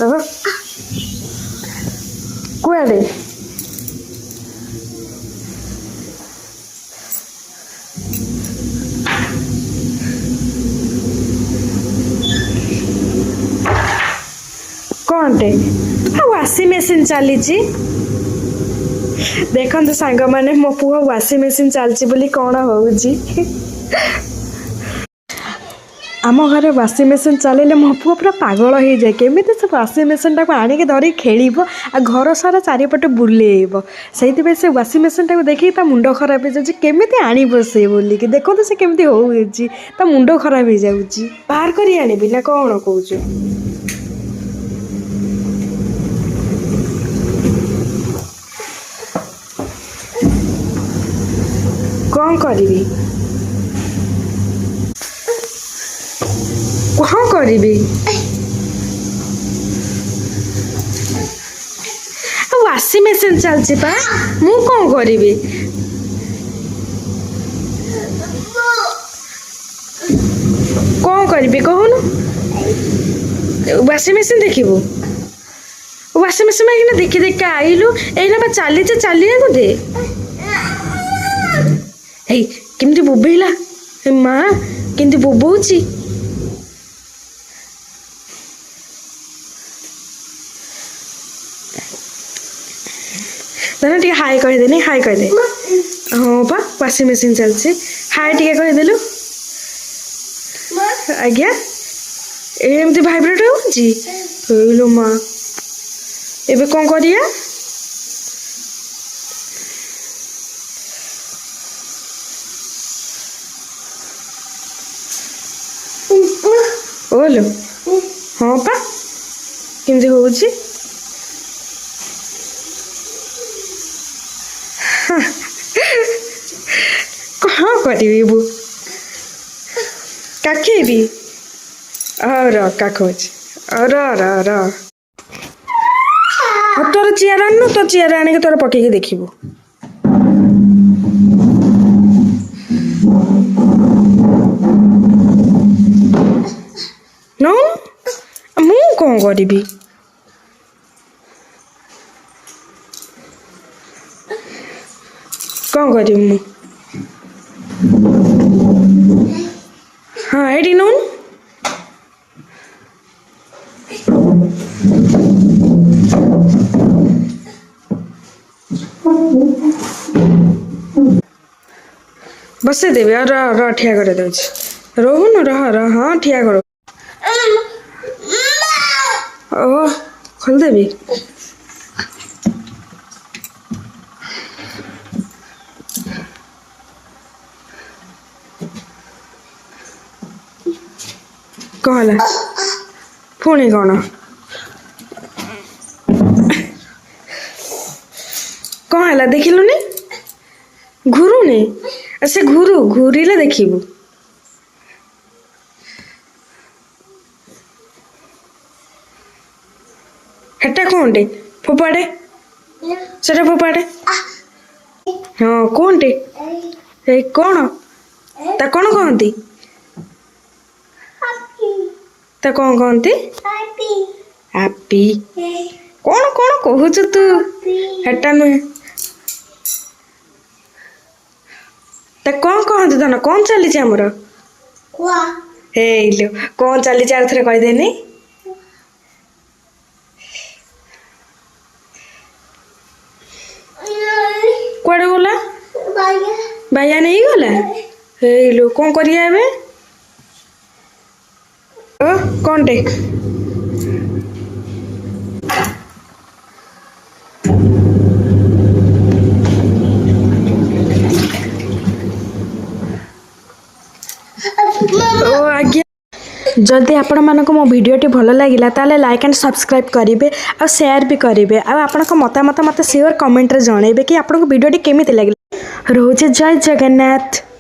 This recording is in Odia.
ବାବା କୁଆଡ଼େ? କ'ଣଟେ? ୱାସିଂ ମେସିନ୍ ଚାଲିଛି। ଦେଖନ୍ତୁ ସାଙ୍ଗମାନେ, ମୋ ପୁଅ ୱାସିଂ ମେସିନ୍ ଚାଲିଛି ବୋଲି କ'ଣ ହେଉଛି। ଆମ ଘରେ ୱାସିଂ ମେସିନ୍ ଚାଲିଲେ ମୋ ପୁଅ ପୁରା ପାଗଳ ହେଇଯାଏ। କେମିତି ସେ ୱାସିଂ ମେସିନ୍ଟାକୁ ଆଣିକି ଧରିକି ଖେଳିବ ଆଉ ଘର ସାରା ଚାରିପଟେ ବୁଲେଇବ। ସେଇଥିପାଇଁ ସେ ୱାସିଂ ମେସିନ୍ଟାକୁ ଦେଖିକି ତା ମୁଣ୍ଡ ଖରାପ ହେଇଯାଉଛି। କେମିତି ଆଣିବ ସେ ବୋଲିକି। ଦେଖନ୍ତୁ ସେ କେମିତି ହେଉଛି, ତା ମୁଣ୍ଡ ଖରାପ ହେଇଯାଉଛି। ବାହାର କରି ଆଣିବି ନା କ'ଣ କହୁଛୁ? କ'ଣ କରିବି? କ'ଣ କରିବି? ଆଉ ୱାସିଂ ମେସିନ୍ ଚାଲିଛି ପା, ମୁଁ କ'ଣ କରିବି? କ'ଣ କରିବି କହୁନୁ? ୱାସିଂ ମେସିନ୍ ଦେଖିବୁ? ୱାସିଂ ମେସିନ୍ ଏଇନା ଦେଖି ଦେଖି ଆଇଲୁ। ଏଇନା ବା ଚାଲିଛି, ଚାଲିବାକୁ ଦେ। ଏଇ କେମିତି ବୋବେଇଲା! ଏ ମା, କେମିତି ବୋବଉଛି! ଧର, ଟିକେ ହାଇ କହିଦେନି। ହାଇ କହିଦେ। ହଁ ପା, ୱାସିଂ ମେସିନ୍ ଚାଲିଛି। ହାଇ ଟିକେ କହିଦେଲୁ। ଆଜ୍ଞା, ଏମିତି ଭାଇବ୍ରେଟ୍ ହେଉଛି। ହେଇଲୋ ମା, ଏବେ କ'ଣ କରିବା? ଓଲୋ, ହଁ ପା, କେମିତି ହେଉଛି। କ'ଣ କରିବି ମୁଁ? କାଖେଇବି? ହଉ ର, କାଖଉଛି। ର ର ର। ଆଉ ତୋର ଚେୟାର ଆଣୁନୁ। ତୋ ଚେୟାର ଆଣିକି ତୋର ପକେଇକି ଦେଖିବୁ। ନଉନୁ, ମୁଁ କ'ଣ କରିବି? କ'ଣ କରିବି ମୁଁ? ହଁ, ଏଇଠି ନଉନୁ। ବସେଇଦେବି। ଆଉ ର ର, ଠିଆ କରିଦେଉଛି। ରହୁନୁ, ରହ ରହ। ହଁ, ଠିଆ କର। ଓ, ଖୋଲିଦେବି। କ'ଣ ହେଲା ପୁଣି? କ'ଣ କ'ଣ ହେଲା ଦେଖିଲୁନି? ଘୁରୁନି। ସେ ଘୁରୁ, ଘୁରିଲେ ଦେଖିବୁ। ହେଟା କ'ଣଟେ? ଫୋପାଡ଼େ ସେଟା, ଫୋପାଡ଼େ। ହଁ, କ'ଣଟେ ଏଇ? କ'ଣ ତା କ'ଣ କହନ୍ତି? ତା କ'ଣ କହନ୍ତି? ଆପି। କ'ଣ କ'ଣ କହୁଛୁ ତୁ? ହେଟା ନୁହେଁ। ତା କ'ଣ କହନ୍ତି ଧନ? କ'ଣ ଚାଲିଛି ଆମର? ହେଇଲୋ, କ'ଣ ଚାଲିଛି ଆଉ ଥରେ କହିଦେନି। କୁଆଡ଼େ ଗଲା? ବାଇଆ ନେଇଗଲା। ହେଇଲୋ, କ'ଣ କରିବା ଏବେ? ଓ, କ'ଣଟେ? ଓ ଆଜ୍ଞା। ଯଦି ଆପଣମାନଙ୍କୁ ମୋ ଭିଡ଼ିଓଟି ଭଲ ଲାଗିଲା, ତାହେଲେ ଲାଇକ୍ ଆଣ୍ଡ ସବସ୍କ୍ରାଇବ୍ କରିବେ ଆଉ ସେୟାର ବି କରିବେ। ଆଉ ଆପଣଙ୍କ ମତାମତ ମୋତେ ସିଓର କମେଣ୍ଟରେ ଜଣାଇବେ କି ଆପଣଙ୍କୁ ଭିଡ଼ିଓଟି କେମିତି ଲାଗିଲା। ରହୁଛି, ଜୟ ଜଗନ୍ନାଥ।